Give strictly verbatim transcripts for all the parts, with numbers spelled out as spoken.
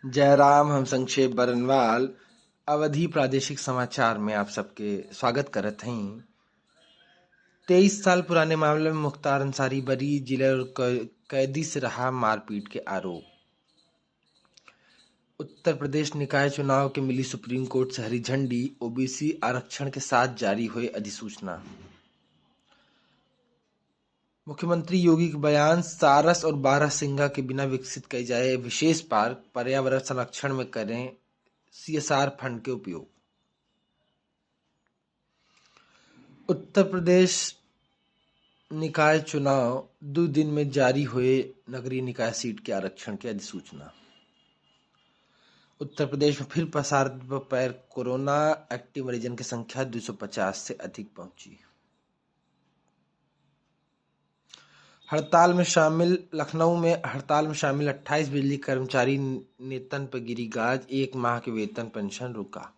जय राम, हम संक्षेप बरनवाल। अवधी प्रादेशिक समाचार में आप सबके स्वागत करत हई। तेईस साल पुराने मामले में मुख्तार अंसारी बरी, जिला और क-, कैदी से रहा मारपीट के आरोप। उत्तर प्रदेश निकाय चुनाव के मिली सुप्रीम कोर्ट से हरी झंडी, ओबीसी आरक्षण के साथ जारी होए अधिसूचना। मुख्यमंत्री योगी के बयान, सारस और बारहसिंगा के बिना विकसित कई जाए विशेष पार्क, पर्यावरण संरक्षण में करें सीएसआर फंड के उपयोग। उत्तर प्रदेश निकाय चुनाव दो दिन में जारी होए नगरीय निकाय सीट के आरक्षण के अधिसूचना। उत्तर प्रदेश में फिर पसार प पैर कोरोना, एक्टिव मरीजन की संख्या दो सौ पचास से अधिक पहुंची। हड़ताल में शामिल, लखनऊ में हड़ताल में शामिल अट्ठाईस बिजली कर्मचारी नेतन पर गिरी गाज, एक माह के वेतन पेंशन रुका।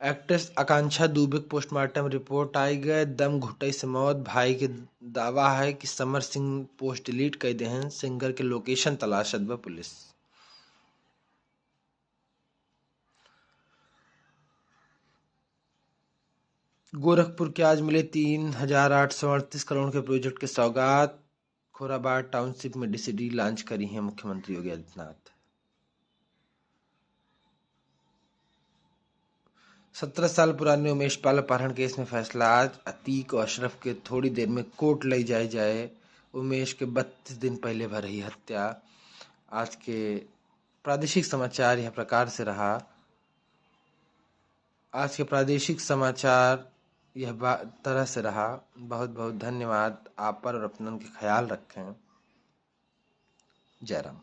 एक्ट्रेस आकांक्षा दुबे के पोस्टमार्टम रिपोर्ट आई गए, दम घुटई से मौत। भाई के दावा है कि समर सिंह पोस्ट डिलीट कर देहन। सिंगर के लोकेशन तलाशत बा पुलिस। गोरखपुर के आज मिले तीन हजार आठ सौ अड़तीस करोड़ के प्रोजेक्ट के सौगात। खोराबार टाउनशिप में डीसीडी लॉन्च करी हैं मुख्यमंत्री योगी आदित्यनाथ। सत्रह साल पुराने उमेश पाल अपहरण केस में फैसला आज। अतीक और अशरफ के थोड़ी देर में कोर्ट ले जाए जाए। उमेश के बत्तीस दिन पहले भा रही हत्या। आज के प्रादेशिक समाचार यह प्रकार से रहा। आज के प्रादेशिक समाचार यह बा-, तरह से रहा। बहुत बहुत धन्यवाद। आप पर और अपनन के ख्याल रखें। जय राम।